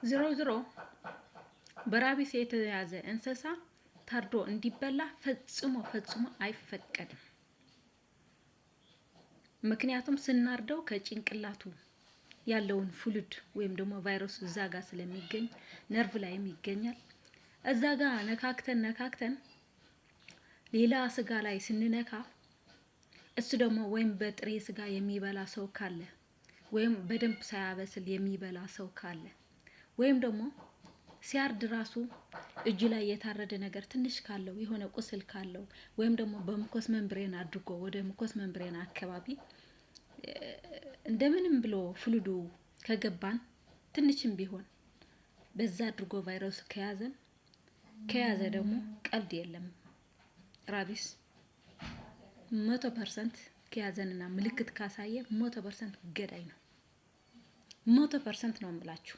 ዞሮ ዞሮ በ rabies የተያዘ እንስሳ ታርዶ እንዲበላ ፈጽሞ ፈጽሞ አይፈቀድም። ምክንያቱም ስናርደው ከጭንቅላቱ ያለውን fluid ወይም ደግሞ ቫይረሱ እዛ ጋር ስለሚገኝ፣ ነርቭ ላይም ይገኛል። እዛ ጋር ነካክተን ነካክተን ሌላ ስጋ ላይ ስንነካ፣ እሱ ደግሞ ወይም በጥሬ ስጋ የሚበላ ሰው ካለ፣ ወይም በደንብ ሳያበስል የሚበላ ሰው ካለ፣ ወይም ደግሞ ሲያርድ ራሱ እጁ ላይ የታረደ ነገር ትንሽ ካለው፣ የሆነ ቁስል ካለው፣ ወይም ደግሞ በ mucous membrane አድርጎ ወደ mucous membrane አካባቢ እንደምንም ብሎ fluid ኡ ከገባን፣ ትንሽም ቢሆን በዛ አድርጎ ቫይረሱ ከያዘን፣ ከያዘ ደግሞ ቀልድ የለም። Rabies 100% ከያዘንና ምልክት ካሳየ 100% ገዳይ ነው። 100% ነው የምላችሁ።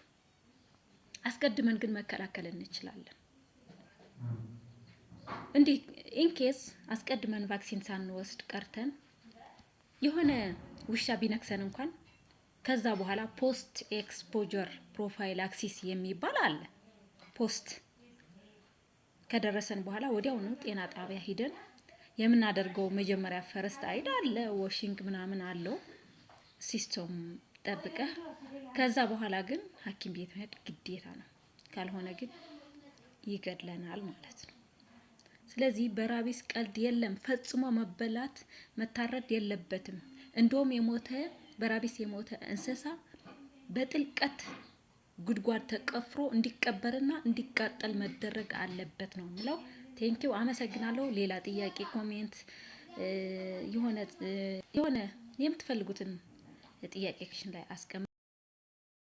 አስቀድመን ግን መከላከል እንችላለን። እንዲህ in case አስቀድመን vaccine ሳንወስድ ቀርተን የሆነ ውሻ ቢነክሰን እንኳን፣ ከዛ በኋላ post exposure prophylaxis የሚባል አለ። Post ከደረሰን በኋላ ወዲያውኑ ጤና ጣቢያ ሂደን የምናደርገው መጀመሪያ first aid አለ፣ washing ምናምን አለው system ጠብቀህ። ከዛ በኋላ ግን ሐኪም ቤት መሄድ ግዴታ ነው። ካልሆነ ግን ይገድለናል ማለት ነው። ስለዚህ በ rabies ቀልድ የለም። ፈጽሞ መበላት መታረድ የለበትም። እንደውም የሞተ፣ በ rabies የሞተ እንስሳ በጥልቀት ጉድጓድ ተቆፍሮ እንዲቀበርና እንዲቃጠል መደረግ አለበት ነው የምለው። Thank you፣ አመሰግናለሁ። ሌላ ጥያቄ፣ comment፣ የሆነ የምትፈልጉትን ጥያቄ ክሽን ላይ አስቀምጡ።